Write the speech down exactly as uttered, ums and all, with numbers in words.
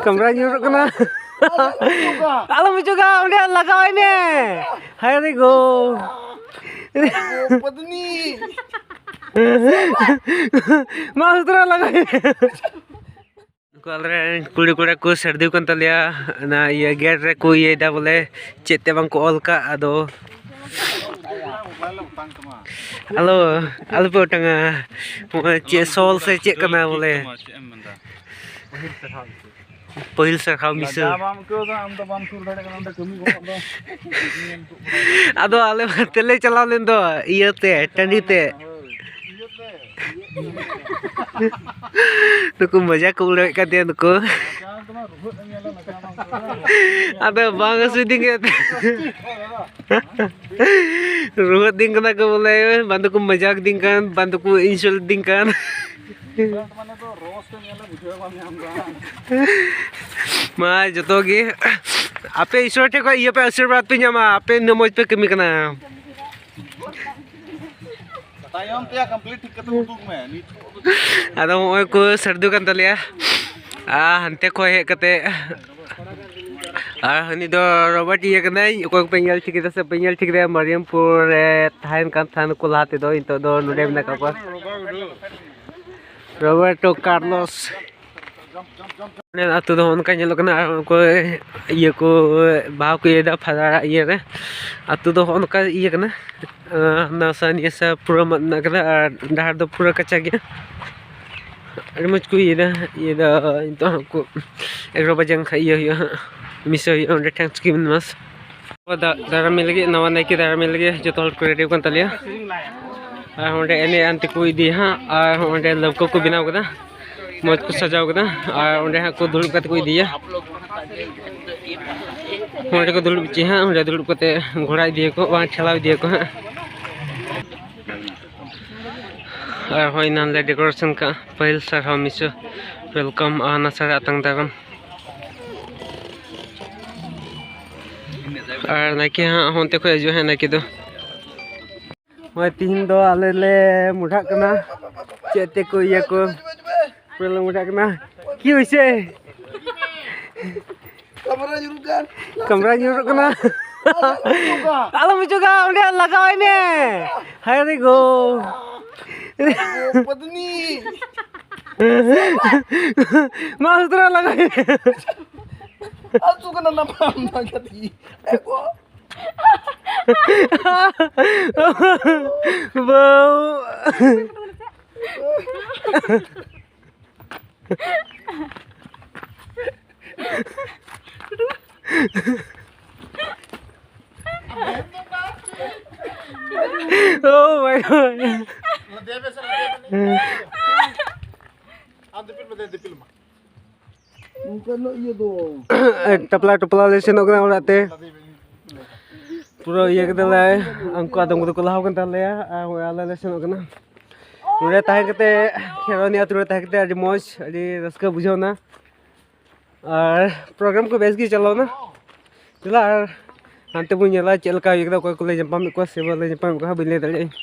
ᱠᱟᱢᱨᱟ ᱧᱩᱨᱩᱜ ᱠᱟᱱᱟ᱾ ᱟᱞᱚᱢ ᱚᱪᱚᱜᱟ, ᱚᱸᱰᱮ ᱞᱟᱜᱟᱣᱟᱭ ᱢᱮ᱾ ᱦᱟᱭ ᱨᱮ ᱜᱳ᱾ ᱯᱟᱫᱽᱱᱤ᱾ ᱢᱟ ᱩᱥᱛᱨᱟ ᱞᱟᱜᱟᱣᱟᱭ ᱢᱮ᱾ ᱩᱱᱠᱩ ᱟᱞᱮᱨᱮᱱ ᱠᱩᱲᱤ ᱠᱚᱲᱟ ᱠᱚ ᱥᱟᱹᱨᱫᱤ ᱠᱟᱱ ᱛᱟᱞᱮᱭᱟ᱾ ᱚᱱᱟ ᱤᱭᱟᱹ ᱜᱮᱴ ᱨᱮᱠᱚ ᱤᱭᱟᱹᱭᱮᱫᱟ ᱵᱚᱞᱮ, ᱪᱮᱫ ᱛᱮ ᱵᱟᱝ ᱠᱚ ᱚᱞ ᱠᱟᱜ᱾ ᱟᱫᱚ ᱟᱞᱚ, ᱟᱞᱚᱯᱮ ᱚᱴᱟᱝᱟ᱾ ᱱᱚᱜᱼᱚᱭ ᱪᱮᱫ ᱥᱚᱞ ᱥᱮ ᱪᱮᱫ ᱠᱟᱱᱟ ᱵᱚᱞᱮ? ᱯᱟᱹᱦᱤᱞ ᱥᱟᱨᱦᱟᱣ ᱢᱤᱥᱟᱹ᱾ ᱞᱟᱡᱟᱣ ᱵᱟᱢ ᱟᱹᱭᱠᱟᱹᱣ ᱫᱟ? ᱟᱢ ᱫᱚ ᱵᱟᱢ ᱥᱩᱨ ᱫᱟᱲᱮᱭᱟᱜ ᱠᱟᱱᱟ ᱚᱸᱰᱮ ᱠᱟᱹᱢᱤ ᱜᱚᱦᱚᱜ ᱫᱚ᱾ ᱟᱫᱚ ᱟᱞᱮ ᱢᱟ ᱛᱮᱞᱮ ᱪᱟᱞᱟᱣ ᱞᱮᱱ ᱫᱚ ᱤᱭᱟᱹᱛᱮ, ᱴᱟᱺᱰᱤ ᱛᱮ᱾ ᱱᱩᱠᱩ ᱢᱚᱡᱟ ᱠᱚ ᱩᱲᱟᱹᱣᱮᱫ ᱠᱟᱱ ᱛᱟᱦᱮᱸ ᱱᱩᱠᱩ᱾ ᱟᱫᱚ ᱵᱟᱝ ᱟᱹᱥᱩᱫᱤᱧ ᱜᱮ᱾ ᱨᱩᱣᱟᱹᱜ ᱫᱤᱱ ᱠᱟᱱᱟ ᱠᱚ ᱵᱚᱞᱮ, ᱵᱟᱝ ᱫᱚᱠᱚ ᱢᱚᱡᱟᱠ ᱫᱤᱱ ᱠᱟᱱ, ᱵᱟᱝ ᱫᱚᱠᱚ insult ᱫᱤᱱ ᱠᱟᱱ᱾ ᱢᱟ ᱡᱚᱛᱚ ᱜᱮ ᱟᱯᱮ ᱤᱥᱚᱨ ᱴᱷᱮᱱ ᱠᱷᱚᱱ ᱤᱭᱟᱹ ᱯᱮ, ᱟᱥᱤᱨᱵᱟᱫᱽ ᱯᱮ ᱧᱟᱢᱟ, ᱟᱯᱮ ᱩᱱᱟᱹᱜ ᱢᱚᱡᱽ ᱯᱮ ᱠᱟᱹᱢᱤ ᱠᱟᱱᱟ᱾ ᱛᱟᱭᱚᱢ ᱛᱮᱭᱟᱜ complete ᱴᱷᱤᱠ ᱠᱟᱛᱮ ᱩᱫᱩᱜ ᱢᱮ᱾ ᱱᱤᱛ ᱟᱫᱚ ᱦᱚᱸᱜᱼᱚᱭ ᱠᱚ ᱥᱟᱹᱨᱫᱩ ᱠᱟᱱ ᱛᱟᱞᱮᱭᱟ᱾ ᱟᱨ ᱦᱟᱱᱛᱮ ᱠᱷᱚᱱ ᱦᱮᱡ ᱠᱟᱛᱮ, ᱟᱨ ᱦᱟᱹᱱᱤ ᱫᱚ ᱨᱚᱵᱟᱨᱴ ᱤᱭᱟᱹ ᱠᱟᱱᱟᱭ, ᱚᱠᱚᱭ ᱠᱚᱯᱮ ᱧᱮᱞ ᱴᱷᱤᱠ ᱮᱫᱟ ᱥᱮ ᱯᱮ ᱧᱮᱞ ᱴᱷᱤᱠ ᱮᱫᱟ, ᱢᱟᱨᱤᱭᱟᱢᱯᱩᱨ ᱨᱮ ᱛᱟᱦᱮᱱ ᱠᱟᱱ ᱛᱟᱦᱮᱱ ᱠᱚ ᱞᱟᱦᱟ ᱛᱮᱫᱚ, ᱱᱤᱛᱚᱜ ᱫᱚ ᱱᱚᱰᱮ ᱢᱮᱱᱟᱜ ᱠᱟᱜ ᱠᱚᱣᱟ᱾ ᱨᱚᱵᱟᱨᱴᱳ ᱠᱟᱨᱞᱳᱥ᱾ ᱟᱹᱛᱩ ᱫᱚ ᱦᱚᱸᱜᱼᱚ ᱱᱚᱝᱠᱟ ᱧᱮᱞᱚᱜ ᱠᱟᱱᱟ᱾ ᱟᱨ ᱩᱱᱠᱩ ᱤᱭᱟᱹ ᱠᱚ ᱵᱟᱦᱟ ᱠᱚ ᱤᱭᱟᱹᱭᱮᱫᱟ ᱯᱷᱟᱫᱟᱨᱟᱜ ᱤᱭᱟᱹ ᱨᱮ᱾ ᱟᱹᱛᱩ ᱫᱚ ᱦᱚᱸᱜᱼᱚ ᱱᱚᱝᱠᱟ ᱤᱭᱟᱹ ᱠᱟᱱᱟ᱾ ᱟᱸ, ᱱᱟᱥᱟ ᱱᱤᱭᱟᱹᱥᱟ ᱯᱩᱨᱟᱹ ᱢᱟᱫ ᱢᱮᱱᱟᱜ ᱠᱟᱫᱟ ᱟᱨ ᱰᱟᱦᱟᱨ ᱫᱚ ᱯᱩᱨᱟᱹ ᱠᱟᱪᱟ ᱜᱮᱭᱟ᱾ ᱟᱹᱰᱤ ᱢᱚᱡᱽ ᱠᱚ ᱤᱭᱟᱹᱭᱮᱫᱟ, ᱤᱭᱟᱹᱭᱮᱫᱟ᱾ ᱱᱤᱛᱚᱜ ᱦᱟᱸᱜ ᱠᱚ ᱮᱜᱟᱨᱚ ᱵᱟᱡᱮ ᱠᱷᱟᱱ ᱤᱭᱟᱹ ᱦᱩᱭᱩᱜᱼᱟ ᱦᱟᱸᱜ, ᱢᱤᱥᱟᱹ ᱦᱩᱭᱩᱜᱼᱟ ᱚᱸᱰᱮ ᱴᱷᱮᱱ ᱥᱠᱤᱢ ᱢᱟᱥ᱾ ᱫᱟ-, ᱫᱟᱨᱟᱢ ᱢᱮ ᱞᱟᱹᱜᱤᱫ, ᱱᱟᱣᱟ ᱱᱟᱭᱠᱮ ᱫᱟᱨᱟᱢ ᱢᱮ ᱞᱟᱹᱜᱤᱫ ᱡᱚᱛᱚ ᱦᱚᱲ ᱠᱚ ᱨᱮᱰᱤ ᱠᱟᱱ ᱛᱟᱞᱮᱭᱟ᱾ ᱟᱨ ᱚᱸᱰᱮ ᱮᱱᱮᱡ ᱟᱱ ᱛᱮᱠᱚ ᱤᱫᱤᱭᱟ ᱦᱟᱸᱜ, ᱟᱨ ᱚᱸᱰᱮ ᱞᱟᱹᱣᱠᱟᱹ ᱠᱚ ᱵᱮᱱᱟᱣ ᱠᱟᱫᱟ, ᱢᱚᱡᱽ ᱠᱚ ᱥᱟᱡᱟᱣ ᱠᱟᱫᱟ᱾ ᱟᱨ ᱚᱸᱰᱮ ᱦᱟᱸᱜ ᱠᱚ ᱫᱩᱲᱩᱵ ᱠᱟᱛᱮ ᱠᱚ ᱤᱫᱤᱭᱟ᱾ ᱚᱸᱰᱮ ᱠᱚ ᱫᱩᱲᱩᱵ ᱦᱚᱪᱚᱭᱟ ᱦᱟᱸᱜ, ᱚᱸᱰᱮ ᱫᱩᱲᱩᱵ ᱠᱟᱛᱮ ᱜᱷᱚᱲᱟ ᱤᱫᱤᱭᱟᱠᱚ, ᱵᱟᱝ ᱴᱷᱮᱞᱟᱣ ᱤᱫᱤᱭᱟᱠᱚ ᱦᱟᱸᱜ᱾ ᱟᱨ ᱦᱳᱭ ᱱᱟᱱ ᱞᱮ decoration ᱠᱟᱜᱼᱟ, ᱯᱟᱹᱦᱤᱞ ᱥᱟᱨᱦᱟᱣ ᱢᱤᱥᱟᱹ, welcome ᱟᱨ ᱱᱟᱥᱟᱲ ᱟᱛᱟᱝ ᱫᱟᱨᱟᱢ᱾ ᱟᱨ ᱱᱟᱭᱠᱮ ᱦᱟᱸᱜ ᱦᱚᱱᱛᱮ ᱠᱷᱚᱡ ᱦᱤᱡᱩᱜᱼᱟ ᱦᱟᱸᱜ ᱱᱟᱭᱠᱮ ᱫᱚ᱾ ᱦᱳᱭ, ᱛᱤᱦᱤᱧ ᱫᱚ ᱟᱞᱮ ᱞᱮ ᱢᱚᱰᱷᱟᱜ ᱠᱟᱱᱟ᱾ ᱪᱮᱫ ᱛᱮᱠᱚ ᱤᱭᱟᱹ ᱠᱚ, ᱯᱩᱨᱟᱹ ᱞᱮ ᱢᱚᱰᱷᱟᱜ ᱠᱟᱱᱟ᱾ ᱠᱤ ᱦᱩᱭᱥᱮ? ᱠᱟᱢᱨᱟ ᱧᱩᱨᱩᱜ ᱠᱟᱱ᱾ ᱠᱟᱢᱨᱟ ᱧᱩᱨᱩᱜ ᱠᱟᱱᱟ᱾ ᱟᱞᱚᱢ ᱚᱪᱚᱜᱟ, ᱚᱸᱰᱮ ᱞᱟᱜᱟᱣᱟᱭ ᱢᱮ᱾ ᱦᱟᱭ ᱨᱮ ᱜᱳ᱾ ᱯᱟᱫᱱᱤ᱾ ᱢᱟ ᱩᱥᱛᱨᱟ ᱞᱟᱜᱟᱣᱟᱭ ᱢᱮ᱾ ᱟᱪᱩ ᱠᱟᱱᱟ ᱱᱟᱯᱟᱢ ᱱᱟᱜᱟᱛᱤ᱾ ᱮᱜᱳ᱾ ᱵᱟᱹᱣ᱾ Oh my God. ᱟᱢ ᱫᱤᱯᱤᱞ ᱢᱮ, ᱫᱮ, ᱫᱤᱯᱤᱞ ᱢᱟ᱾ ᱚᱱᱠᱟᱱᱟᱜ ᱤᱭᱟᱹ ᱫᱚ᱾ ᱴᱟᱯᱞᱟ ᱴᱚᱯᱞᱟ ᱞᱮ ᱥᱮᱱᱚᱜ ᱠᱟᱱᱟ ᱚᱲᱟᱜ ᱛᱮ᱾ ᱯᱩᱨᱟᱹ ᱤᱭᱟᱹ ᱠᱮᱫᱟᱞᱮ᱾ ᱩᱱᱠᱩ ᱟᱫᱚᱢ ᱠᱚᱫᱚ ᱠᱚ ᱞᱟᱦᱟ ᱠᱟᱱ ᱛᱟᱞᱮᱭᱟ ᱟᱨ ᱟᱞᱮ ᱞᱮ ᱥᱮᱱᱚᱜ ᱠᱟᱱᱟ᱾ ᱱᱚᱰᱮ ᱛᱟᱦᱮᱸ ᱠᱟᱛᱮ, ᱠᱷᱮᱨᱣᱟᱱᱤ ᱟᱹᱛᱩ ᱨᱮ ᱛᱟᱦᱮᱸ ᱠᱟᱛᱮ ᱟᱹᱰᱤ ᱢᱚᱡᱽ, ᱟᱹᱰᱤ ᱨᱟᱹᱥᱠᱟᱹ ᱵᱩᱡᱷᱟᱹᱣ ᱮᱱᱟ᱾ ᱟᱨ program ᱠᱚ ᱵᱮᱥ ᱜᱮ ᱪᱟᱞᱟᱣᱱᱟ᱾ ᱪᱟᱞᱟᱜ ᱟᱨ ᱦᱟᱱᱛᱮ ᱵᱚᱱ ᱧᱮᱞᱟ ᱪᱮᱫ ᱞᱮᱠᱟ ᱦᱩᱭ ᱠᱟᱱᱟ, ᱚᱠᱚᱭ ᱠᱚᱞᱮ ᱧᱟᱯᱟᱢᱮᱫ ᱠᱚᱣᱟ ᱥᱮ ᱵᱟᱞᱮ ᱧᱟᱯᱟᱢᱮᱫ ᱠᱚᱣᱟ, ᱦᱟᱸᱜ ᱵᱟᱹᱧ ᱞᱟᱹᱭ ᱫᱟᱲᱮᱭᱟᱜᱼᱟ᱾